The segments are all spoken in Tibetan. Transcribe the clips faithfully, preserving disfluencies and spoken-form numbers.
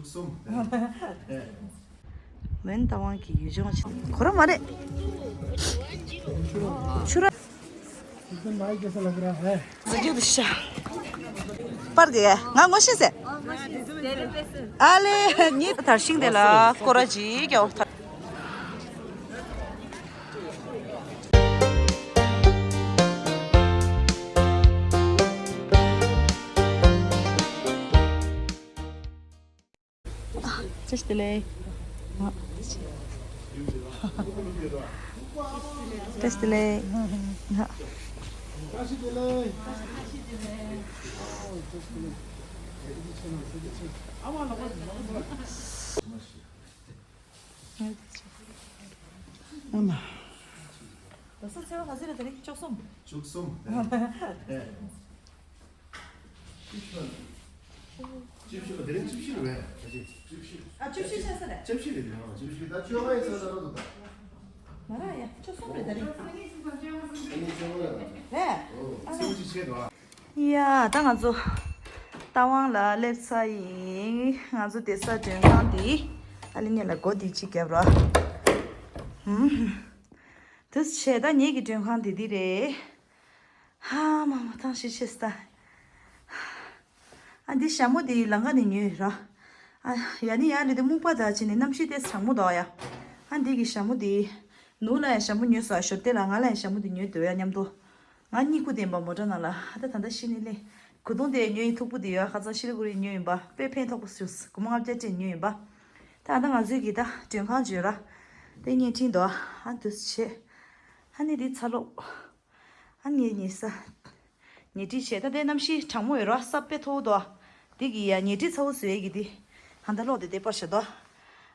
གསུམ། མོན་རྟ་དབང་གི་ཡུལ་ལྗོངས་ཆེ། ཁོ་རང་མ་རེད། ཆུ་ར། एकदम भाई जैसा लग रहा है। ཟ་རྒྱུ་འདུག་ཤ། པར་དེ་ང་ངོ་ཤེས་ཟེར། ཨ་ལེ་ཉིད་དར་ཤིང་དེ་ལ་སྐོར་ར་ཅིག་རྒྱག་བཀྲ་ཤིས་བདེ་ལེགས། བཀྲ་ཤིས་བདེ་ལེགས། ཨ་མ། ད་ས་ཚེས་པ་ག་ཚོད་རེད། ད་རིང་བཅུ་གསུམ། བཅུ་གསུམ། བཅུ་བཞི། དེ་རིང་བཅུ་བཞི་རེད་པས། ད་ཅི། བཅུ་བཞི། ཨ་བཅུ་བཞི་ཆགས་ས་རེད། བཅུ་བཞི་རེད། ཨ་བཅུ་བཞི། ད་བཅོ་ལྔ་ཡི་ས་ས་རོ་འདུག་ད། མ་ར་ཡ་བཅུ་གསུམ་རེད་ད་རིང་། ད་ནི་བཅོ་ལྔ་རེད། རེད། ཨོ་ཨ་ལེ། སུ་ཅི་ཆེ་དོ། ཡ་ད་ང་ཚོ་རྟ་དབང་ལ་སླེབས་ཚར་ཡིན། ང་ཚོ་བསྡད་ས་མགྲོན་ཁང་འདི། ཨ་ལེ་ཉེ་ལ་སྒོ་འདི་གཅིག་བརྒྱབ་ར། ཧུམ། དེ་བྱས་ད་ངེད་ཀྱི་མགྲོན་ཁང་འདི་འདི་རེད། ཧ་མ་མ་ཐང་ཤི་ཤེས་ད། ཨ་འདི་ཞྭ་མོ་འདི་ལམ་ཁ་ནས་ཉོས་ར། ཨ་ཡ་ནི་ཡ་ལི་དེ་སྨུག་པ་ད་ཕྱིན་ནས་གནམ་གཤིས་དེ་གྲང་མོ་འདུག་ཡ། ཨ་འདི་གི་ཞྭ་མོ་འདི། ནུ་ལ་ཡ་ཞྭ་མོ་ཉོས་སོ། ཞོར་དེ་ལ་ང་ལ་ཡ་ཞྭ་མོ་འདི་ཉོས་འདུག་ཡ་མཉམ་དུ། ང་གཉིད་ཁུག་བསྡད་པ་མོ་ཊ་ནང་ལ། ཨ་ད་ད་ལྟ་ཤི་ནི་ལེ། གོས་ཐུང་དེ་ཉོས་ཡིན། མཐུག་པོ་དེ་ཡོད། ཁ་སང་ཤི་ལི་གུ་རི་ཉོས་ཡིན་པ། དཔེ་ཕན་ཐོགས་པོ་བྱུང་། སྒོར་མོ་ལྔ་བརྒྱ་ཅན་ཉོས་ཡིན་པ། ད་ཨ་ད་ང་ཚོའི་གི་ད་མགྲོན་ཁང་བརྗོད་ར། དེ་བརྙན་འཕྲིན་དོ། ཨ་འདུག་སེ་བྱས། ཨ་ནི་འདི་ཚ་ལོག་ཨ་ངའི་ཉལ་ས། ཉལ་ཁྲི་བྱས། ད་ལྟའི་གནམ་གཤིས་གྲང་མོ་ཡོད་ར། ས་དཔེ་མཐོ་བོ་འདུག་དེ་གི་ཡ་ཉལ་ཁྲི་ཚ་བོ་བཟོས་ཀྱི་དེ། ད་ལྟ་གློག་དེ་དེ་པར་བྱས་འདུག་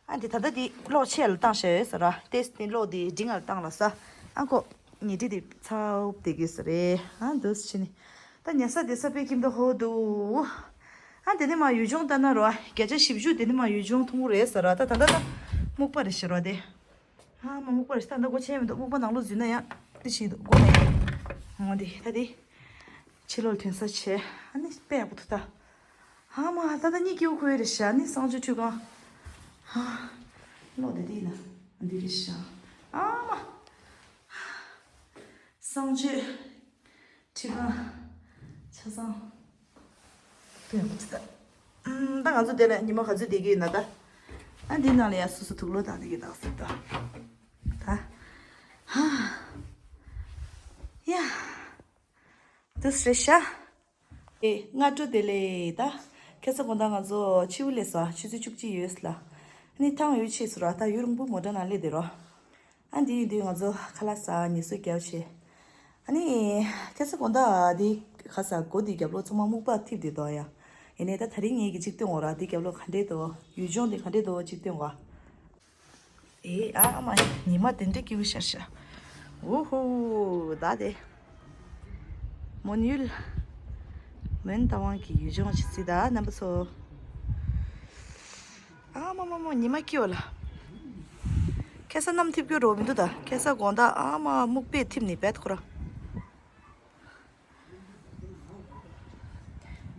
ཨ་དེ་ད་ལྟ་དེ་གློག་ཆེ་ལ་བཏང་བྱས་ཡོད་ས་ར། ཏེས་དེ་གློག་དེ་འབྲིང་ལ་བཏང་ལ་ས། ཨ་ཁོ་ཉལ་ཁྲི་དེ་ཚ་བོ་དེ་གི་ས་རེད། ཨ་འདུག་སེ་བྱས་ནི། ད་ཉལ་ས་དེ་ས་དཔེ་ཁྱིམ་ད་ཧོ་འདུག་ཨ་དེ་ནི་མ་ཡུལ་ལྗོངས་ལྟ་ན་ར། བརྒྱ་ཆ་བཞི་བཅུ་དེ་ནི་མ་ཡུལ་ལྗོངས་མཐོང་གི་རེད་ས་ར། ད་ད་ད་ད་སྨུག་པ་རེད་ཤི་ར་དེ། ཨ་མ་སྨུག་པ་རེད་ཤི། ད་ད་སྒོ་ཕྱེ་མི་འདུག་སྨུག་པ་ནང་ལོགས་འཛུལ་ན་ཡང་དེ་ཞིག་འདུག་སྒོ་ནས། འོ་དེ་ད་དེ། ཕྱི་ལོགས་ཐོན་ས་བྱས། ཨ་ནི་དཔེ་ཡག་པོ་འདུག་ད། ཨ་མ་ད་ད་གཉིད་སྐྱིད་པོ་ཁུག་ཡོད་རེད་ཤི། ཨ་ནི་གསང་སྤྱོད་ཁྲུས་ཁང་། ཨ། གློག་དེ་དེ་ཡིན་ན་འདི་རེད་ཤི། ཨ་མ། གསང་སྤྱོད་ཁྲུས་ཁང་། ཆ་ཚང་། དེ་ཡང་ཅི་ད། ཨམ། ད་ང་ཚོ་དེ་ལ་ཉི་མ་ག་ཚོད་བསྡད་ཀྱི་ཡོད་ན་ད། ཨ་འདི་ནང་ལ་ཡ་སོ་སོ་དུག་ལོག་དང་དེ་གི་དག་ཟེར་ད། ད། ཧ། ཡ། དུས་རེད་ཤ། ཨེ་སྔ་དྲོ་བདེ་ལེགས་ད། ཁ་སང་དགོང་དག་ང་ཚོ་ཕྱི་པོ་སླེབས་སོང་། ཆུ་ཚོད་བཅུ་གཅིག་ཡོལ་ལ། ཨ་ནི་ཐང་ཡོལ་ཆེ་སོང་ར། ད་ཡུན་རིང་པོ་མོ་ཊ་ནང་སླེབས་བསྡད་རོ། ཨ་འདི་ཡིན་དུས་ང་ཚོ་ཁ་ལག་ཟ་ཉལ་ས་རྒྱབ་བྱས། ཨ་ནི་ཁ་སང་དགོང་དག་འདི་ཁ་ས་སྒོ་འདི་རྒྱབ་ལོགས་ཚང་མ་སྨུག་པ་འཐིབས་བསྡད་འདུག་ཡ། ཡིན་ནའི་ད་དེ་རིང་ངེད་ཀྱིས་གཅིག་སྟོན་འོང་ར། འདི་རྒྱབ་ལོགས་ག་འདྲས་འདུག་ཡུལ་ལྗོངས་འདི་ག་འདྲས་འདུག་གཅིག་སྟོན་འོང་། ཨེ་ཨ་མ། ཉི་མ་དེ་འདྲས་སྐྱིད་པོ་ཤར་ཤག་འུ་ཧུ། ད་དེ། མོན་ཡུལ། མོན་རྟ་དབང་གི་ཡུལ་ལྗོངས་ཅིག་གཟིགས་ད་རྣམ་པ་ཚོ། ཨ་མ་མ་མ། ཉི་མ་སྐྱིད་པ་ལ། ཁ་སང་གནམ་འཐིབས་རྒྱུ་རོ་མི་འདུག་ད་ཁ་སང་དགོང་དག་ཨ་མ་སྨུག་པས་འཐིབས་ནི་བད་ཁོ་ར།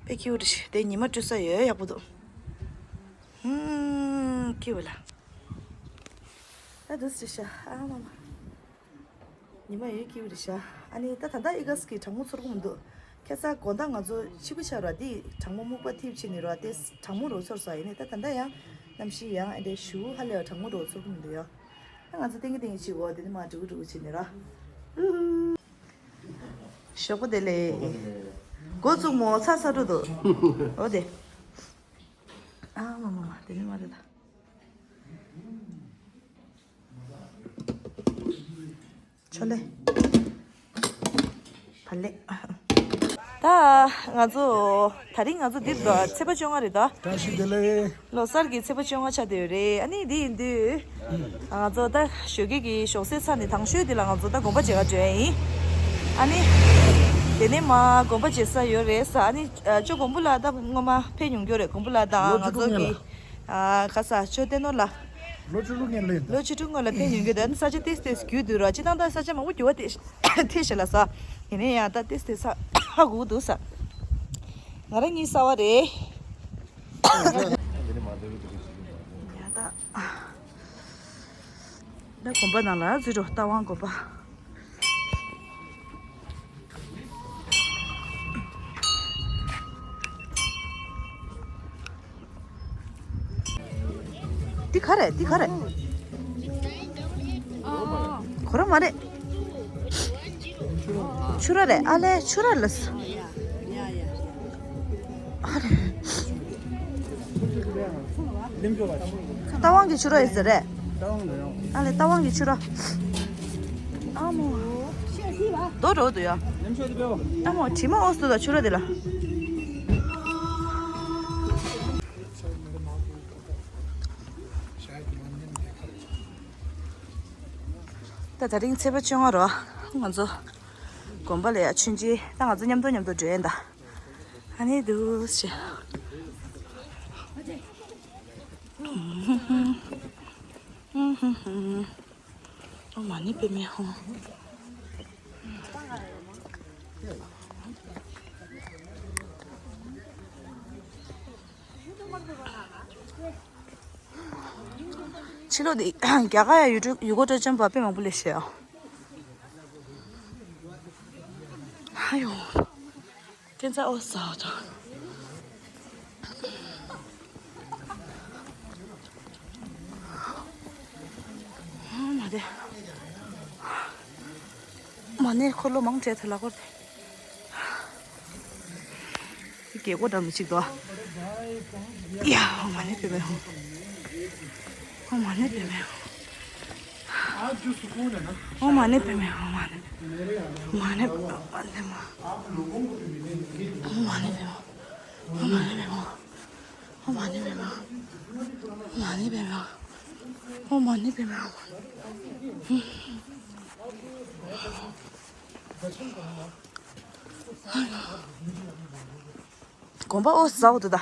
དཔེ་སྐྱིད་པོ་རེད་ཤག་དེ་ཉི་མ་སྤྲོ་ས་ཡོད་ཡག་པོ་འདུག་ཧུམ། སྐྱིད་པོ་ལ། ད་འདུག་སེ་ཤག་ཨ་མ་མ། ཉི་མ་ཡོད་སྐྱིད་པོ་རེད་ཤག་ཨ་ནི་ད་ད་ལྟ་ཨི་ག་སི་གི་གྲང་མོ་ཚོར་གི་མི་འདུག་ཁ་སང་དགོང་དག་ང་ཚོ་ཕྱི་པོ་ཆགས་ར། དེ་གྲང་མོ་སྨུག་པ་འཐིབས་ཕྱིན་ནི་ར། དེ་གྲང་མོ་རོ་ཚོར་སོང་། ཡིན་ནའི་ད་ད་ལྟ་ཡང་གནམ་གཤིས་ཡང་ཨེ་འདྲའི་ཞུ་ཧ་ལས་པ་གྲང་མོ་རོ་ཚོར་གི་མི་འདུག་ཡ། ད་ང་ཚོ་ཏིང་གི་ཏིང་གི་བྱེད་དགོས། དེ་ནི་མ་འགྲིག་གི་འགྲིག་གི་བྱེད་ནི་ར། ཞོགས་པ་བདེ་ལེགས། འགོ་བཙུགས་མོ་ཚ་ཚ་འགྲོ་འདུག་འོ་དེ། ཨ་མ་མ་མ། དེ་ནི་མ་རེད་ད། ཆོ་ལེ། བ་ལེ། ད་ང་ཚོ་དེ་རིང་ང་ཚོ་འདིར་འདུག་ཚེས་པ་བཅོ་ལྔ་རེད་ད། བཀྲ་ཤིས་བདེ་ལེགས། ལོ་གསར་གྱི་ཚེས་པ་བཅོ་ལྔ་ཆགས་བསྡད་ཡོད་རེད། ཨ་ནི་འདི་ཡིན་དུས། ང་ཚོ་ད་ཞོགས་ཀས་ཀྱི་ཞོགས་ཟས་ཚར་ནས་དང་ཤོས་འདི་ལ་ང་ཚོ་ད་དགོན་པ་མཇལ་ག་འགྲོ་ཡ་ཡིན། ཨ་ནི། དེ་ནས་མ་དགོན་པ་མཇལ་ས་ཡོད་རེད་ས། ཨ་ནི། ཅོ་དགོན་པ་ལ་ད་སྔོན་མ་ཕེབས་མྱོང་རྒྱུ་རེད། དགོན་པ་ལ་ད་ང་ཚོ་གི། ཨ་ཁ་ས་ཅོ་བསྟན་ནོར་ལ། ལོ་བཅུ་དྲུག་སྔོན་ལ་ཡིན་ད། ལོ་བཅུ་དྲུག་སྔོན་ལ་ཕེབས་མྱོང་གི་འདུག་ཨ་ནི་ས་ཆ་ཏེས་ཏེས་འགྱུར་འདུག་ར། སྤྱིར་བཏང་ད་ས་ཆ་མང་པོ་འགྱུར་བ་ཏེ་ཐེབས་ཤག་ལ་ས། ཡིན་ནའི་ཡང་ད་ཏེས་ཏེས་ས་ཧ་གོ་གི་འདུག་ས། ང་རང་གཉིས་གསར་བ་རེད། ཡ་ད། ད་དགོན་པ་ནང་ལ་འཛུལ་འགྲོ། རྟ་དབང་དགོན་པ། འདི་ག་རེད། འདི་ག་རེད། གོ་ར་མ་རེད། ཆུ་ར་རེད། ཨ་ལས་ཆུ་ར་ལ། ཨ་རེད། རྟ་དབང་གི་ཆུ་ར་ཡོད་ས་རེད། ཨ་ལས་རྟ་དབང་གི་ཆུ་ར། ཨ་མོ། དོ་རོ་དུ་ཡ། ཨ་མོ་དྲི་མ་ཨོ་སུ་ད་ཆུ་ར་དེ་ལ། ད་དེ་རིང་ཚེས་པ་བཅོ་ལྔ་རོ། ང་ཚོ་དགོན་པ་ལ་ཡ་མཆོད་མཇལ། ད་ང་ཚོ་མཉམ་དུ་མཉམ་དུ་འགྲོ་ཡིན་ད། ཨ་ནི་འདུག་ཞེས། ཨོཾ་མ་ཎི་པདྨེ་ཧཱུྃ། ཕྱི་ལོགས་འདི་རྒྱ་གར་ཡ་ཡུལ་གྲུ་ཡུལ་སྐོར་སྤྲོ་འཆམ་པ་དཔེ་མང་པོ་སླེབས་ཤག་ཨ་ཡོ། ཁྱེད་ཚ་ཨོ་ཟ་འོ་ད། ཨ་མ་རེད། མ་ཎི་འཁོར་ལོ་མང་དྲགས་ཐལ་ལ་འཁོར་ཏེ། རྒྱལ་སྒོ་འགྲམ་དུ་གཅིག་འདུག་ཡ། ཨོཾ་མ་ཎི་པདྨེ་ཧཱུྃ། ཨོཾ་མ་ཎི་པདྨེ་ཧཱུྃ། ཨོཾ་མ་ཎི་པདྨེ་ཧཱུྃ། ཨོཾ་མ་ཎི་པདྨེ་ཧཱུྃ། ཨོཾ་མ་ཎི་པདྨེ་ཧཱུྃ། ཨོཾ་མ་ཎི་པདྨེ་ཧཱུྃ། ཨོཾ་མ་ཎི་པདྨེ་ཧཱུྃ། ཨོཾ་མ་ཎི་པདྨེ་ཧཱུྃ། ཨོཾ་མ་ཎི་པདྨེ་ཧཱུྃ། དགོན་པ་ཨོ་ཟ་འོ་དུ་ད།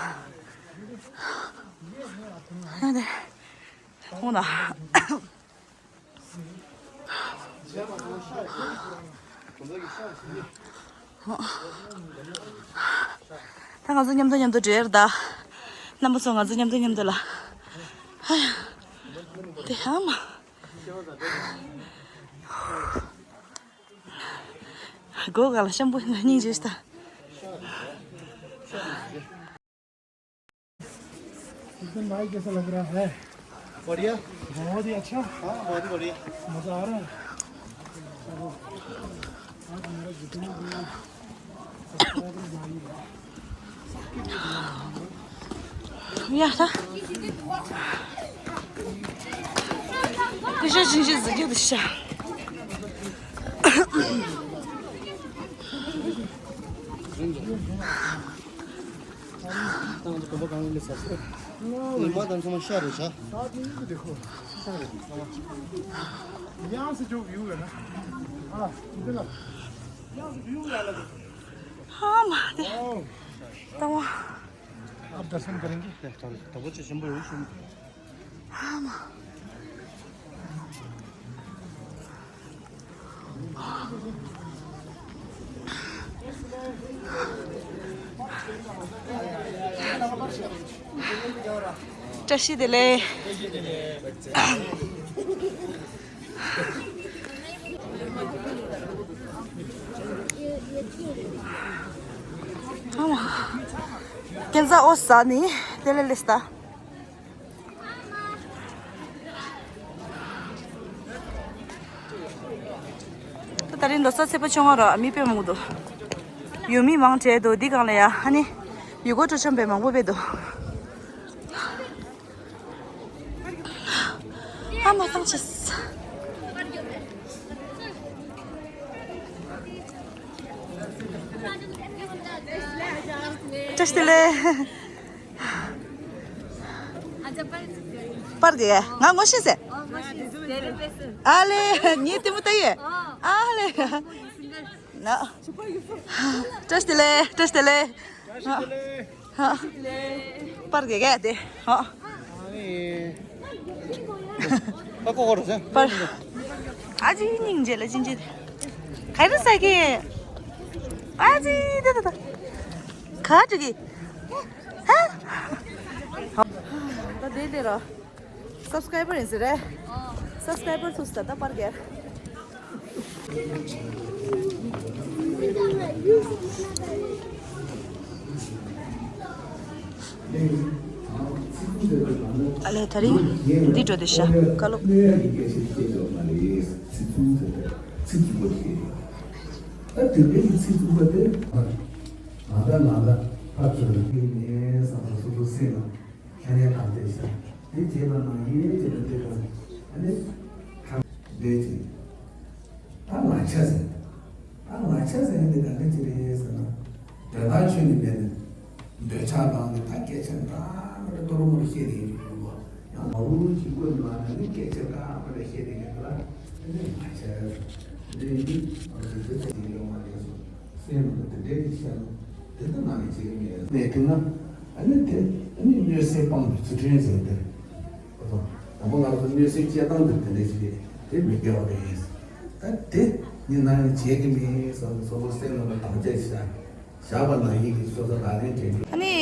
ཧོ་ན། ད་ང་ཚོ་མཉམ་དུ་མཉམ་དུ་འགྲོ་ཡ་རེད་ད། རྣམ་པ་ཚོ་ང་ཚོ་མཉམ་དུ་མཉམ་དུ་ལ། ཧ་ཡ། དེ་ཧ་མ། སྒོ་ག་ལ་ཤམ་པོ་སྙིང་རྗེ་ཤི་ད། इस दिन भाई कैसा लग रहा है? बढ़िया। बहुत ही अच्छा। हाँ, बहुत ही बढ़िया। मज़ा आ रहा है। चलो, आज मेरा जितना भी सब्सक्राइबर भाई है, सबके लिए दुआ मांगो। ཡ་ད། དེ་ཤ་ཅིན་ཅི་ཟི་རྒྱུ་དེ་ཤ། ང་ཚོ་གོམ་པ་གང་ལ་ས་སོ། ཉི་མ་དང་ཚང་མ་ཤ་རེད་ཤ། ཡང་སེ་ཇོ་བིའུ་ཡོད་ན། ཨ་འདི་ལ། ཡང་སེ་བིའུ་ཡོད་ན། ཨ་མ་དེ། ད་བ། आप दर्शन करेंगे। ད་བོ་ཆེ་ཆེན་པོ་ཡོད་ཤུལ། ཨ་མ། བཀྲ་ཤིས་བདེ་ལེགས། ཨ་མ། ཁྱེད་ཚ་ཨོ་ཟ་ནི་དེ་ལས་ལས་ད། ད་ད་རིང་ལོ་གསར་ཚེས་པ་བཅོ་ལྔ་ར་མི་དཔེ་མང་པོ་འདུག་ཡུལ་མི་མང་དྲགས་འདུག་འདི་སྒང་ལ་ཡ་ཨ་ནི་ཡུལ་སྐོར་སྤྲོ་འཆམ་པའི་མང་པོ་དཔེ་འདུག་ཨ་མ་བཏང་ཆེས། བཀྲ་ཤིས་བདེ་ལེགས། པར་གི་ང་ངོ་ཤེས་སེ། ཨ་ལེ་ངའི་ལྟད་མོ་ལྟ་ཡི། ཨ་ལེ། ན། བཀྲ་ཤིས་བདེ་ལེགས། བཀྲ་ཤིས་བདེ་ལེགས། ཧ། པར་གི་ག་དེ། ཧ། པར་གོ་གོ་རོ་ཟེ། པར། ཨ་ཅི་སྙིང་རྗེ་ལ་ཅི་འཇིག་ག་རེ་ཟ་གི། ཨ་ཅི་ད་ད་ད། ག་ཅི་གི། ཧ། དེ་དེ་ར། སབ་སི་ཀ་རའི་བར་ཡིན་ཟེར་རེད། སབ་སི་ཀ་རའི་བར་ཐུག་སྟེ་ད་པར་རྒྱག་ཨ་ལས་དེ་རིང་འདི་འགྲོ་དེ་ཤ་ཀ་ལོ། ད་དེ་འདྲའི་ཚིག་རྩུབ་པ་དེ། ང་ད་ང་ད་ཕར་ཚུར་ལ་ཕུལ་ནས་བསམ་པ་སོ་སོ་སེམས་ལ་ཁྱད་ནས་གང་བྱས་ཤག་དེ་རྗེས་ལ་ནང་ཡིན་ནས་བྱས་ན་དེ་དང་ཨ་ནི་གང་བསྡད་ཅིང་། ད་ང་ཆ་ཟེར། ད་ང་ཆ་ཟེར་ནི་ག་འདྲ་ཅིག་རེད་ཟེར་ན། དོན་དག་ཆོས་ནི་མེད་ནས། འདོད་ཆགས་དང་ནི་ད་སྐད་ཆ་འདྲ་མི་འདྲ་ཏོ་རུ་མོ་རུ་བཤད་དེ་ཡིན་གྱི་ཡོད་པ། ཡང་མ་རུ་གཅིག་པོ་ནི་མ་ནི་སྐད་ཆ་འདྲ་མི་འདྲ་བཤད་དེ་ཡིན་ལ། ཨ་ནི་ང་ཆ་ཟེར་ནི་ཨ་ནི་འདི་ཚོ་ཡིན་ཡོང་བ་རེད་སོ། སེམས་ལ་དེ་འདྲའི་ཤ་ལ་དེ་ལྟ་ན་ནི་བྱེད་ཀྱི་མེད། ནས་དེ་ན་ཨ་ནི་དེ་ཨ་ནི་གནོད་སེམས་སྤངས་པའི་ཚུལ་ཁྲིམས་ཟེར་དེ། ཨོ་ཙང་། དང་པོ་ང་ཚོ་གནོད་སེམས་སྐྱེ་སྟངས་དེ་དེ་འདྲ་ཞིག་རེད། དེ་མི་དགེ་བ་རེད། ད་དེ་ནི་ན་ནི་བྱེད་ཀྱི་མེད་བསམ་སོ་སོ་སེམས་ལ་དང་བཅས་ཤ་བཞག་པ་ན་ཡིད་ཀྱི་སོ་སོ་རང་རེད་དྲན་རྒྱུ། ཨ་ནི་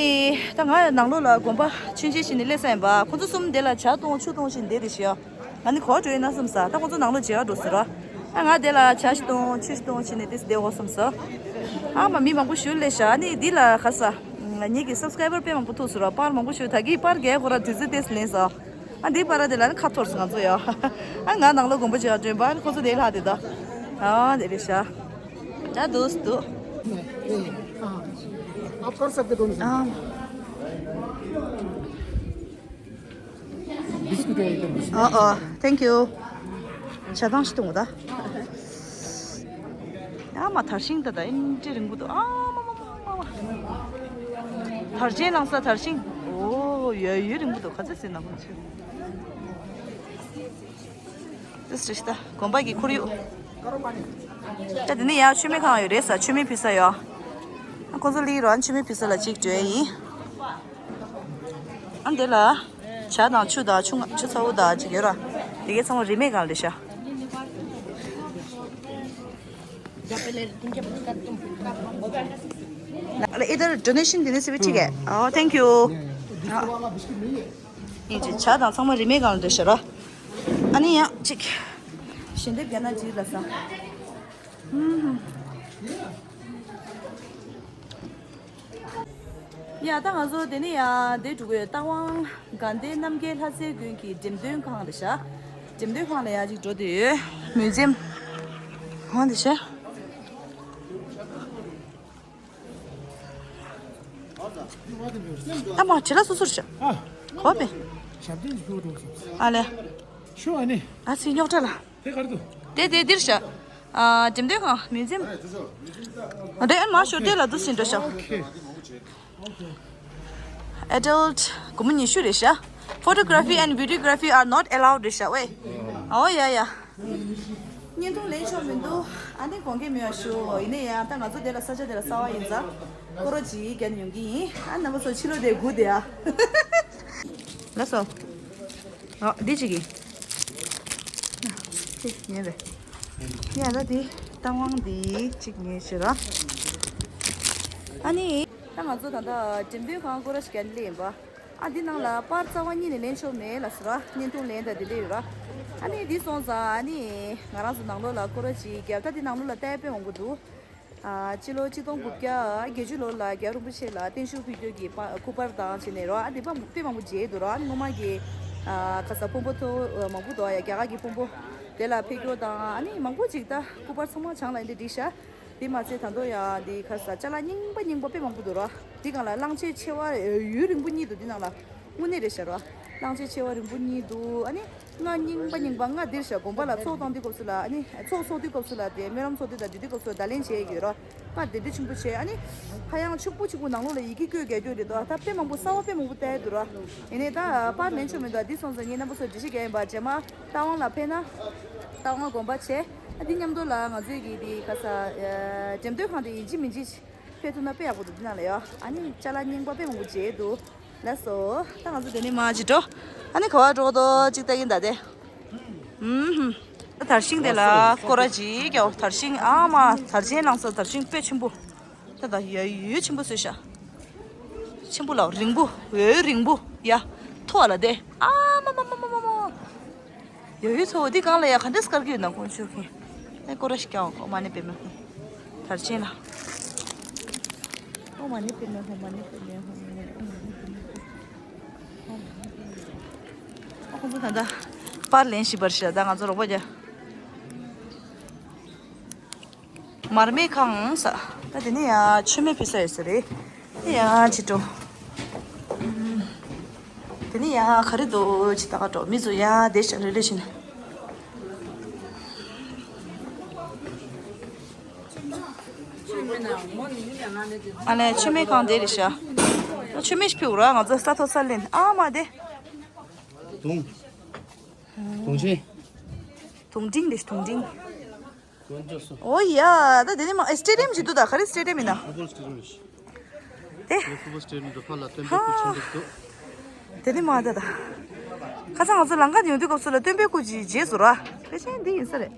ད་ང་ནང་ལོགས་ལ་དགོན་པ་མཆོད་མཇལ་ཞིག་ནི་སླེབས་ས་ཡིན་པ། ཁོ་ཚོ་གསུམ་དེ་ལ་ཇ་གཏོང་ཆུ་གཏོང་ཞིག་འདེད་དེ་ཤི་ཡ། ང་ནི་གོ་བ་འགྲོ་ཡིན་ན་བསམ་ས། ད་ཁོ་ཚོ་ནང་ལོགས་མཇལ་ཁ་འགྲོ་ཟེར་ར། ཨ་ང་དེ་ལ་ཇ་ཞིག་གཏོང་ཆུ་ཞིག་གཏོང་ཞིག་ནི་དེ་སི་བསྡད་འོ་བསམ་ས། ཨ་མ་མི་མང་པོ་ཞུ་ལས་ཤ། ཨ་ནི་འདི་ལ་ཁ་ས། ངེད་ཀྱི་སབ་སི་ཀ་རའི་བར་དཔེ་མང་པོ་ཐུག་ཟེར་ར། པར་མང་པོ་ཞུ་ད་གི་པར་རྒྱག་གོ་ར་དུས་ཚོད་དེ་སི་ལེན་ས། ཨ་འདི་པར་ར་དེ་ལ་ནི་ཁ་འཐོར་སོང་ང་ཚོ་ཡ། ཨ་ང་ནང་ལོགས་དགོན་པ་ཅིག་ཡ་འདྲེན་པ། ཨ་ཁོ་ཚོ་དེ་ལྷག་དེ་ད། ཨ་དེ་རེད་ཤ། ད་དུས་དུ། आप कर सकते दोनों से। ཨ་ཨ། Thank you། ཇ་དང་ཞིག་གཏོང་གོ་ད། ཨ་མ་དར་ཤིང་ད་ད་ཨིན་ཏྲེ་རིང་པོ་འདུག་ཨ་མ་མ་མ་མ་མ། དར་ཆེན་ལང་ས་དར་ཤིང་། ཨོ་ཡ་ཡུ་རིང་པོ་འདུག་ག་ཚོད་ཟེར་ན་ཁོང་ཚོས། དེ་སྲིད་ད་དགོན་པ་གི་ཁོར་ཡུག་ད་དེ་ནི་ཡ་མཆོད་མེ་ཁང་ཡོད་རེད་ས། མཆོད་མེ་ཕུལ་ས་ཡོད། ཨ་ཁོང་ཚོ་ལི་རོ་ཨ་མཆོད་མེ་ཕུལ་ས་ལ་གཅིག་འགྲོ་ཡ་ཡིན། ཨ་འདི་ལ་ཇ་དང་ཆུ་དང་ཆུ་ང་ཆུ་ཚ་བོ་དང་གཅིག་ཡོད་ར། དེ་གའི་ཚང་མ་རིན་མེད་གང་རེད་ཤག इधर डोनेशन देने से भी ठीक है। ओह, थैंक यू। ཡིན་ཅིག་ཇ་དང་ཚང་མ་རིན་མེད་གང་རེད་ཤག་ར། ཨ་ནི་ཡང་ཅིག་ཞལ་འདེབས་རྒྱག་ན་ཅིག་ལ་ས། ཡ་ད་ང་ཚོ་དེ་ནས་ཡ་དེ་འགྲོ་གི་ཡོད། རྟ་དབང་དགའ་ལྡན་རྣམ་རྒྱལ་ལྷ་སའི་དགོན་གྱི་འགྲེམས་སྟོན་ཁང་རེད་ཤག་འགྲེམས་སྟོན་ཁང་ལ་ཡ་ཅིག་འགྲོ་དུས་མུ་ཛེམ་ཧོན་དེ་ཤག་ཨ་མ་བྱེད་ལ་སོ་སོར་ཤག་ཨ། གོ་པེ། ཞབས་བརྟན་གྱི་ཕུག་འགྲོ་སོང་། ཨ་ལེ། ཤོ་ཨ་ནི། ཨ་སི་རྙོག་དྲ་ལ། དེ་གར་དུ། དེ་དེ་འདིར་བཞག་ཨ་འགྲེམས་སྟོན་ཁང་མུ་ཛེམ། དེ་ཨན་མ་ཤོར་དེ་ལ་འདུག་སེ་འགྲོ་ཤག་ཨོ་ཁེ། Adult སྒོར་མོ་ཉི་ཤུ་རེད་ཤག Photography and videography are not allowed རེད་ཤག་ཝེ། ཨོ་ཡ་ཡ། བརྙན་ཐུང་ལེན་ཆོག་མི་འདུག་ཨ་ནི་དགོངས་འགལ་མེད་པ་ཞུ། ཡིན་ནའི་ཡང་ད་ང་ཚོ་དེ་ལ་ས་ཆ་དེ་ལ་གསར་པ་ཡིན་ཙང་སྐོར་ར་ཅིག་རྒྱག་ནས་ཡོང་གི་ཡིན། ཨ་རྣམ་པ་ཚོ་ཕྱི་ལོགས་དེ་སྒུག་བསྡད་ཨ། ལགས་སོ། ཨ་འདི་གཅིག་གིས། ཅིག་ཉན་རེད། ཡ་ད་འདི་རྟ་དབང་འདི་གཅིག་ཉན་ཞེས་ར། ཨ་ནི། ད་ང་ཚོ་ད་ལྟ་འགྲེམས་སྟོན་ཁང་སྐོར་ར་ཞིག་རྒྱག་ནས་སླེབས་ཡིན་པ། ཨ་འདི་ནང་ལ་པར་རྩ་བ་ཉིད་ནས་ལེན་ཆོག་མེད་ལ་ཟེར་ར། བརྙན་ཐུང་ལེན་ད་འདི་འདྲ་ཡོད་ར། ཨ་ནི་འདི་སོང་ཙང་ཨ་ནི་ང་རང་ཚོ་ནང་ལོགས་ལ་སྐོར་ར་ཅིག་རྒྱབ། ད་འདི་ནང་ལོགས་ལ་ལྟ་ཡ་དཔེ་མང་པོ་འདུག་ཨ་སྤྱི་ལོ་ཆིག་སྟོང་དགུ་བརྒྱ་བརྒྱད་ཅུ་ལོ་ལ་རྒྱལ་བ་རིན་པོ་ཆེ་ལ་བརྟན་བཞུགས་ཕུལ་རྒྱུ་གི་པ་སྐུ་པར་དང་བྱས་ནས་ར། ཨ་འདི་པ་དཔེ་མང་པོ་མཇལ་འདུག་ར། ཨ་ནི་སྔོན་མ་གི་ཨ་ཁ་ས་ཕུང་པོ་ཐོ་མང་པོ་འདུག་ཡ། རྒྱ་གར་གི་ཕུང་པོ་དེ་ལ་ཕེབས་རྒྱུ་དང་། ཨ་ནི་མང་པོ་ཅིག་ད་སྐུ་པར་ཚང་མ་བྱང་ལ་འདི་བསྒྲིགས་ཤག་དེ་མ་ཚད་ད་དུང་ཡང་འདི་ཁ་ས་ཅ་ལག་རྙིང་པ་རྙིང་པ་དཔེ་མང་པོ་འདུག་ར། འདི་སྒང་ལ་གླང་ཆེན་མཆེ་བ་ཡུན་རིང་པོ་གཉིས་འདུག་འདི་ནང་ལ། དངོས་གནས་རེད་ཤག་ར། གླང་ཆེན་མཆེ་བ་རིང་པོ་གཉིས་འདུག་ཨ་ནི་རྔ་རྙིང་པ་རྙིང་པ་རྔ་འདིར་ཤག་དགོན་པ་ལ་ཚོགས་གཏོང་དུས་སྐབས་སུ་ལ། ཨ་ནི་ཚོགས་ཚོགས་དུས་སྐབས་སུ་ལ་དེ་སྨོན་ལམ་ཚོགས་དུས་དང་འདུས་དུས་སྐབས་སུ་བརྡ་ལན་བྱས་ཡོད་ར། རྔ་དེ་འདྲ་ཆེན་པོ་བྱས། ཨ་ནི་ཧ་ཡང་ཕྱུག་པོ་ཕྱུག་པོ་ནང་ལོགས་ལ་ཡི་གེ་བཀོད་རྒྱག་རྒྱུ་རེད་དོ། ད་དཔེ་མང་པོ་གསར་པ་དཔེ་མང་པོ་བལྟས་འདུག་ར། ཡིན་ནའི་ད་པར་ལེན་ཆོག་མི་འདུག་འདི་སོང་ཙང་ངས་རྣམ་པ་ཚོར་འགྲེལ་བཤད་རྒྱག་ཡིན་པ། རྗེས་མ་རྟ་དབང་ལ་ཕེབས་ན་རྟ་དབང་དགོན་པ་བྱས། ཨ་འདི་མཉམ་དུ་ལ་ང་ཚོའི་གི་འདི་ཁ་ས་འགྲེམས་སྟོན་ཁང་དེ་ཡིན་གཅིག་མིན་གཅིག་ཕེབས་ཐུབ་ན་དཔེ་ཡག་པོ་འདུག་འདི་ནང་ལ་ཡོད། ཨ་ནི་ཅ་ལག་རྙིང་པ་དཔེ་མང་པོ་མཇལ་འདུག་ལགས་སོ། ད་ང་ཚོ་དེ་ནས་མར་ཅིག་འགྲོ། ཨ་ནི་ག་བ་འགྲོ་དོ་ཅིག་ལྟ་གིན་ད་དེ། ཨུམ་ཧུམ། ད་དར་ཤིང་དེ་ལ་སྐོར་ར་ཅིག་རྒྱག་དར་ཤིང་ཨ་མ་དར་ཆེན་ལང་ས་དར་ཤིང་དཔེ་ཆེན་པོ། ད་ད་ཡ་ཡུལ་ཆེན་པོ་བཟོས་ཤག་ཆེན་པོ་ལ་རིང་པོ་འོ་རིང་པོ་ཡ། ཐོག་ལ་དེ། ཨ་མ་མ། ཡོ་ཡོ་ཚོ་འདི་གང་ལ་ཡ་ག་འདྲས་དཀར་གི་ཡོད་ན་དཀོན་མཆོག་གིས། ཨེ་སྐོར་ར་ཞིག་ཀྱང་ཨོ་མ་ནི་པེ་མེ་ཧུ། དར་ཆེན་ལ། ཨོ་མ་ནི་པེ་མེ་ཧུ། མ་ནི་པེ་མེ་ཧུ། མ་ནི་པེ་མེ་ཧུ། ཨོ་ཁོང་ཚོ་ད་ལྟ་པར་ལེན་བཞིན་པར་ཤ། ད་ང་ཚོ་རོགས་པ་རྒྱ། མར་མེ་ཁང་ས། ད་དེ་ནི་ཡ་མཆོད་མེ་ཕུལ་ས་ཡོད་ས་རེད། དེ་ཡ་ཅི་འགྲོ། དེ་ནི་ཡ་ག་རེ་འདུག་ཅི་ད་ག་འགྲོ། མི་ཚོ་ཡ་བསྡད་ཤག་ལེ་ལེ་བཞིན། ཨ་ལས་མཆོད་མེ་ཁང་དེ་རེད་ཤག་མཆོད་མེ་ཞིག་ཕུལ་ར། ང་ཚོ་ས་ཐོག་ས་ལེན། ཨ་མ་དེ། དུང་། དུང་ཆེན། དུང་སྤྲིན་རེད། དུང་སྤྲིན། ཨོ་ཡ། ད་དེ་ནི་མ་ཨེ་སི་ཊེ་ཌི་ཡམ་ཞིག་འདུག་ད་ག་རེ་སི་ཊེ་ཌི་ཡམ་ཡིན་ན། ཧྥུ་ཊི་བོལ་སི་ཊེ་ཌི་ཡམ་རེད། དེ། ཧྥུ་ཊི་བོལ་སི་ཊེ་ཌི་ཡམ་རེད། ཕར་ལ་སྟོན་པའི་སྐུ་ཆེན་པོ་ཞིག་འདུག་དེ་ནི་མ་ད་ད། ཁ་སང་ང་ཚོ་ལམ་ཁ་ནས་ཡོང་དུས་སྐབས་སུ་ལ་སྟོན་པའི་སྐུ་ཅིག་མཇལ་སོང་ར། ཕལ་ཆེར་འདི་ཡིན་ས་རེད།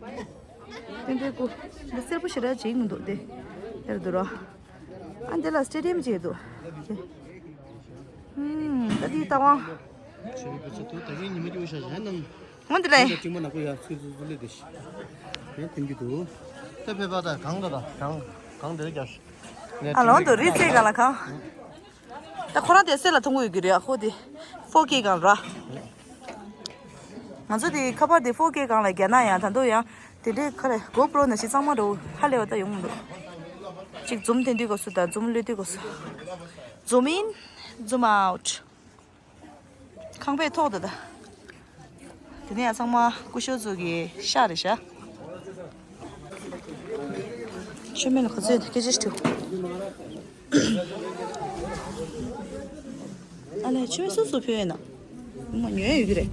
སྟོན་པའི་སྐུ། འདི་སེར་པོ་ཞེ་དྲག་ཅིག་མི་འདུག་དེ། དེར་འདུག་ར། ཨ་འདི་ལ་སི་ཊེ་ཌི་ཡམ་ཅིག་འདུག་ཧུམ། ད་འདི་ལྟ་དབང་། ཆོས་པའི་བུ་ཚོ་དུ་ད་གིན་ཉི་མ་སྐྱིད་པོ་ཤ་ཞན་ནམ། འོ་འདི་ལས། ད་ཅིག་མ་ནག་པོ་ཡ་ཚུལ་ཚུལ་ཚུལ་ལས་དེ་ཤི། ཡང་ཐིམ་གྱི་འདུག་ད་ཕེབས་པ་ད་གང་ད་ད་གང་གང་དེ་རྒྱ། ཨ་ལོང་དུ་རི་རྩེ་ག་ལ་གང་། ད་ཁོ་རང་དེ་སེ་ལ་ཐུང་གུ་ཡོད་ཀྱི་རེད། ཨ་ཁོ་དེ་ཕོ་ཀེ་གང་ར། ང་ཚོ་དེ་ཁ་པར་དེ་ཕོ་ཀེ་གང་ལ་རྒྱ་ན་ཡང་ད་དུང་ཡང་དེ་འདྲའི་ཁ་ལས་གོ་པྲོ་ན་ཞིག་གཙང་མ་འགྲོ་ཧ་ལས་བ་ད་ཡོང་མི་འདུག་ཅིག་ཛུམ་འཐེན་དུས་སྐབས་སུ་དང་ཛུམ་གློད་དུས་སྐབས་སུ། ཛུམ་ཨིན། ཛུམ་ཨའུཊ། ཁང་པའི་ཐོག་ཏུ་ད། དེ་ནས་ཚང་མ་སྐུ་ཞབས་ཚོ་གི་ཤག་རེད་ཤག་མཆོད་མེ་ལ་ག་ཚོད་སྐད་ཆ་ཞིག་ཨ་ལས་མཆོད་མེ་སུ་སུ་ཕུལ་ཡོད་ན། མ་ཉོས་ཡོད་ཀྱི་རེད།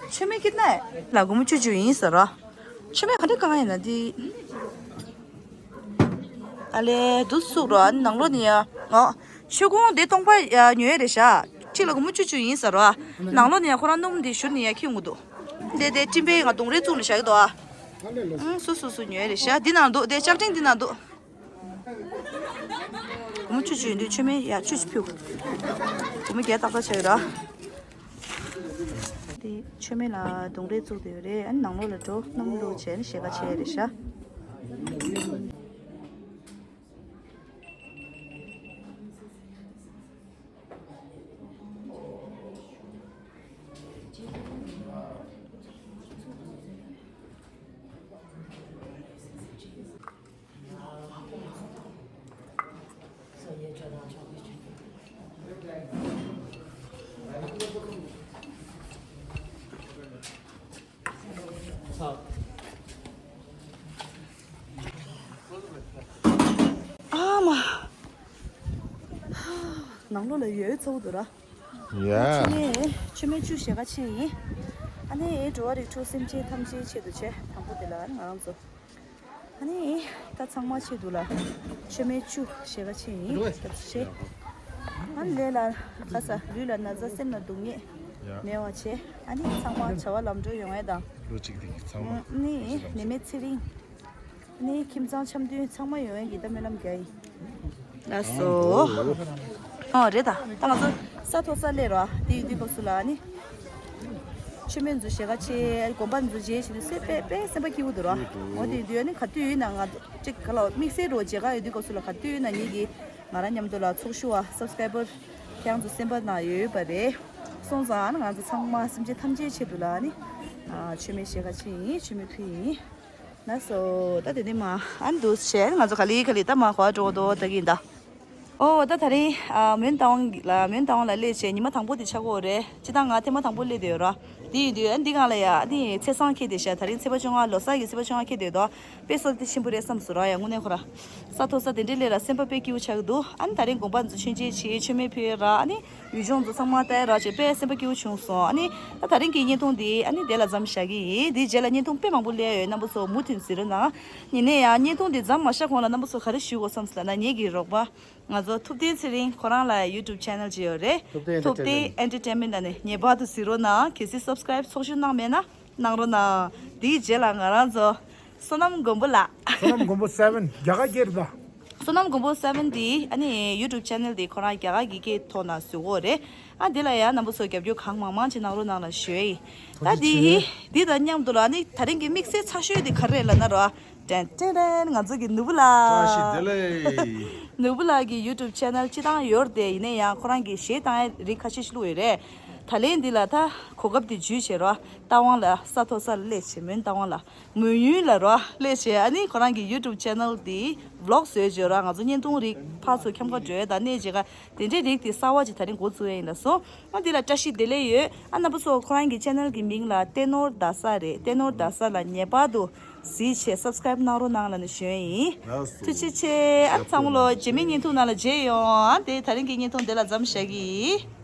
མཆོད་མེ་ཁྱེར་ན་ལ་སྒོར་མོ་བཅུ་བཅུ་ཡིན་ཟེར་ར། མཆོད་མེ་ག་འདྲ་གང་ཡིན་ན་འདི། ཨ་ལས་འདུག་སུག་རོ། ཨ་ནི་ནང་ལོགས་ནས་ཡ། ཨ། མཆོད་ཀོང་འདི་སྟོང་པ་ཡ་ཉོས་རེད་ཤག་ཁྲི་ལ་སྒོར་མོ་བཅུ་བཅུ་ཡིན་ཟེར་རོ། ནང་ལོགས་ནས་ཡ་ཁོ་རང་སྣུམ་འདི་བཞུར་ནས་ཡ་ཁྱེར་འོང་གི་འདུག་འདི་དེ་སྤྲིན་པའི་ང་གདོང་རིས་བཙུགས་ནས་བཞག་གི་འདུག་ཨ། ཨང་སུ་སུ་སུ་ཉོས་རེད་ཤག་འདི་ནང་འདུག་འདི་ལྕགས་ཀྲིན་འདི་ནང་འདུག་སྒོར་མོ་བཅུ་བཅུ་ཡིན་དུས་མཆོད་མེ་ཡ་བཅུ་བཅུ་ཕུལ། སྒོར་མོ་བརྒྱ་ཏག་ཏག་ཆགས་ཡོད་ར། དེ་མཆོད་མེ་ལ་གདོང་རིས་བཙུགས་བསྡད་ཡོད་རེད། ཨ་ནི་ནང་ལོགས་ལ་འགྲོ། སྣུམ་བླུགས་བྱས་ནས་ཞེ་ག་བྱས་རེད་ཤག་ཨ་མ། ནང་ལོགས་ལ་ཡོད་ཚ་པོ་འདུག་ར། ཡ། ཕྱི་ནས་མཆོད་མེ་བཅུ་ཞེ་ག་ཕྱེ་ཡིན། ཨ་ནི་འགྲོ་བ་རིགས་དྲུག་སེམས་ཅན་ཐམས་ཅད་ཆེད་དུ་བྱས། དང་པོ་དེ་ལ་ང་རང་ཚོ། ཨ་ནི་ད་ཚང་མ་ཆེད་དུ་ལ་མཆོད་མེ་བཅུ་ཞེ་ག་ཕྱེ་ཡིན། ད་ཚོ་ཆེ། ཨ་ནི་ལས་ལ་ག་ས་ལུས་ལ་ན་ཚ་སེམས་ལ་སྡུག་བསྔལ་ཡ། མེད་པ་བྱས། ཨ་ནི་ཚང་མ་བྱ་བ་ལམ་འགྲོ་ཡོང་ཡས་དང་། ལོ་གཅིག་དེ་ཚང་མ། ཨ་ནི་ནད་མེད་ཚེ་རིང་། ནི་ཁྱིམ་ཚང་འཆམ་མཐུན་ཚང་མ་ཡོང་ཡས་ཀྱི་ད་སྨོན་ལམ་རྒྱག་ཡིན། ལགས་སོ། ཨོ་རེད་ད། ད་ང་ཚོ་ས་མཐོ་ས་སླེབས་རོགས། དེ་ཡིན་དུས་སྐབས་སུ་ལ་ནི། མཆོད་མེ་འཛུགས་ཞེ་ག་ཆེ། དགོན་པ་འཛུགས་བྱས་བྱས་དུས་སེ་དཔེ་དཔེ་སེམས་པ་སྐྱིད་པོ་འདུག་རོགས། འོ་དེ་ཡིན་དུས་ནི་ག་དུས་ཡིན་ན་ང་ཚོ་ཅིག་ག་ལ་དམིགས་བསལ་རོགས་མཇལ་ཁ་ཡོད་དུས་སྐབས་སུ་ལ་ག་དུས་ཡིན་ན་ངེད་ཀྱི་ང་རང་མཉམ་དུ་ལ་ཚོགས་ཞུགས་པ་སབ་སི་ཀ་རའི་བར་ཁྱེད་རང་ཚོ་སེམས་པ་ནང་ཡོད་ཡོད་པ་རེད། སོང་ཙང་ང་ཚོ་ཚང་མ་སེམས་ཅན་ཐམས་ཅད་ཆེད་དུ་ལ་ནི། མཆོད་མེ་ཞེ་ག་ཆེ་ཡིན། མཆོད་མེ་ཕུལ་ཡིན། ལགས་སོ། ད་དེ་ནས་མ་ཨ་ནི་འདུག་བྱས་ང་ཚོ་ག་ལེ་ག་ལེ་ད་མ་གོ་འགྲོ་འདུག་ད་གིན་ད། ཨོ་ད་ད་རིང་ཨ་མོན་རྟ་དབང་ལ་མོན་རྟ་དབང་ལ་སླེབས་བྱས་ཉི་མ་དང་པོ་དེ་ཆགས་ཀྱི་ཡོད་རེད། སྤྱིར་བཏང་ང་ཐེངས་མ་དང་པོ་སླེབས་བསྡད་ཡོད་ར། དེ་ཡིན་དུས་ཨ་འདི་སྒང་ལ་ཡ་ཨ་ནི་ཚེས་བཟང་འཁེལ་བསྡད་ཤག་ད་རིང་ཚེས་པ་བཅོ་ལྔ་ལོ་གསར་གྱི་ཚེས་པ་བཅོ་ལྔ་འཁེལ་བསྡད་འདུག་དཔེ་བསོད་བདེ་ཆེན་པོ་རེད་བསམ་སོང་ར། ཡ་དངོས་གནས་ཁོ་ར་ས་མཐོ་ས་དེ་འདྲའི་སླེབས་ལ་སེམས་པ་དཔེ་སྐྱིད་པོ་ཆགས་ཀྱི་འདུག་ཨ་ནི་ད་རིང་དགོན་པ་འཛུགས་མཆོད་མཇལ་བྱས་མཆོད་མེ་ཕུལ་ར། ཨ་ནི་ཡུལ་ལྗོངས་ཚོ་ཚང་མ་ལྟ་ཡ་ར་བྱས་དཔེ་སེམས་པ་སྐྱིད་པོ་བྱུང་སོང་། ཨ་ནི་ད་ད་རིང་གི་བརྙན་ཐུང་འདི་ཨ་ནི་དེ་ལ་མཚམས་བཞག་གི་ཡིན། དེའི་རྗེས་ལ་བརྙན་ཐུང་དཔེ་མང་པོ་སླེབས་ཡོད། རྣམ་པ་ཚོ་མུ་མཐུད་གཟིགས་རོགས་གནང་། ཡིན་ནའི་ཡང་བརྙན་ཐུང་འདི་མཚམས་མ་བཞག་གོང་ལ་རྣམ་པ་ཚོ་ག་རེ་ཞུ་དགོས་བསམ་སོང་ལབ་ན། ངེད་ཀྱི་རོགས་པ་ང་ཚོ་ཐུབ་བསྟན་ཚེ་རིང་ཁོ་རང་ལ་ཡུ་ཊུབ་ཆེ་ནལ་ཅིག་ཡོད་རེད། ཐུབ་བསྟན་ཨེན་ཊར་ཊེན་མེན་ཊི་ནང་ནས་ངེས་པར་དུ་གཟིགས་རོགས་གནང་། གལ་སྲིད་སབ་སི་ཀ་རའིབ་ཚོགས་ཞུགས་གནང་མེད་ན་གནང་རོགས་གནང་། དེའི་རྗེས་ལ་ང་རང་ཚོ་བསོད་ནམས་མགོན་པོ་ལགས། བསོད་ནམས་མགོན་པོ་སེ་བེན་རྒྱ་གར་སྐད་རེད་ད། བསོད་ནམས་མགོན་པོ་སེ་བེན་ཊི་ཨ་ནི་ཡུ་ཊུབ་ཆེ་ནལ་དེ་ཁོ་རང་རྒྱ་གར་གྱི་སྐད་ཐོག་ན་བཟོ་གི་ཡོད་རེད། ཨ་འདི་ལ་ཡང་རྣམ་པ་ཚོ་རྒྱབ་སྐྱོར་གང་མང་མང་ཅིག་གནང་རོགས་གནང་ལ་ཞུ་ཡ་ཡིན། ད་ཐུགས་རྗེ་འདི་ཆེ། འདི་དང་མཉམ་དུ་ལ་ཨ་ནི་ད་རིང་གི་དམིགས་བསལ་ཚ་ཤོས་དེ་ག་རེ་རེད་ལབ་ན་རོ། ཏན་ཏན་ཏན། ང་ཚོ་གི་ནོར་བུ་ལགས། བཀྲ་ཤིས་བདེ་ལེགས། ནོར་བུ་ལགས་ཀྱི་ཡུ་ཊུབ་ཆེ་ནལ་སྤྱིར་བཏང་ཡོད་རེད་དེ། ཡིན་ན་ཡང་ཁོ་རང་གི་གཞས་བཏང་ཡ་རིགས་ཁ་ཤས་ཤིག་བླུགས་ཡོད་རེད། ད་ལན་འདི་ལ་ད་གོ་སྐབས་དེ་འཇུས་བྱས་རོ། རྟ་དབང་ལ་ས་མཐོ་ས་ལ་སླེབས་བྱས། མོན་རྟ་དབང་ལ། མོན་ཡུལ་ལ་རོ་སླེབས་བྱས། ཨ་ནི་ཁོ་རང་གི་ཡུ་ཊུབ་ཆེ་ནལ་དེ་བི་ལོག་བཟོས་བྱས་རོ། ང་ཚོ་བརྙན་ཐུང་རིགས་ཕར་ཚུར་འཁྱམ་ཁ་འགྲོ་ཡ་དང་གནས་བྱེད་ཀ་དེ་འདྲའི་རིགས་དེ་གསར་བ་ཅིག་ད་རིང་འགོ་བཙུགས་ཡ་ཡིན་ལབ་སོང་། ཨ་འདི་ལ་བཀྲ་ཤིས་བདེ་ལེགས་ཡོད། ཨ་རྣམ་པ་ཚོ་ཁོ་རང་གི་ཆེ་ནལ་གྱི་མིང་ལ་ཏེ་ནོར་རྡ་ས་རེད། ཏེ་ནོར་རྡ་ས་ལ་ངེས་པར་དུ་གཟིགས་བྱས་སབ་སི་ཀ་རེབ་གནང་རོགས་གནང་ལབ་ནས་ཞུ་ཡ་ཡིན། ལགས་སོ། ཐུགས་རྗེ་ཆེ། ཨ་ཚང་མ་ལོ་རྗེས་མའི་བརྙན་ཐུང་ནང་ལ་མཇལ་ཡོང་། ཨ་དེ་ད་རིང་གི་བརྙན་ཐུང་འདི་ལ་མཚམས་བཞག་གི།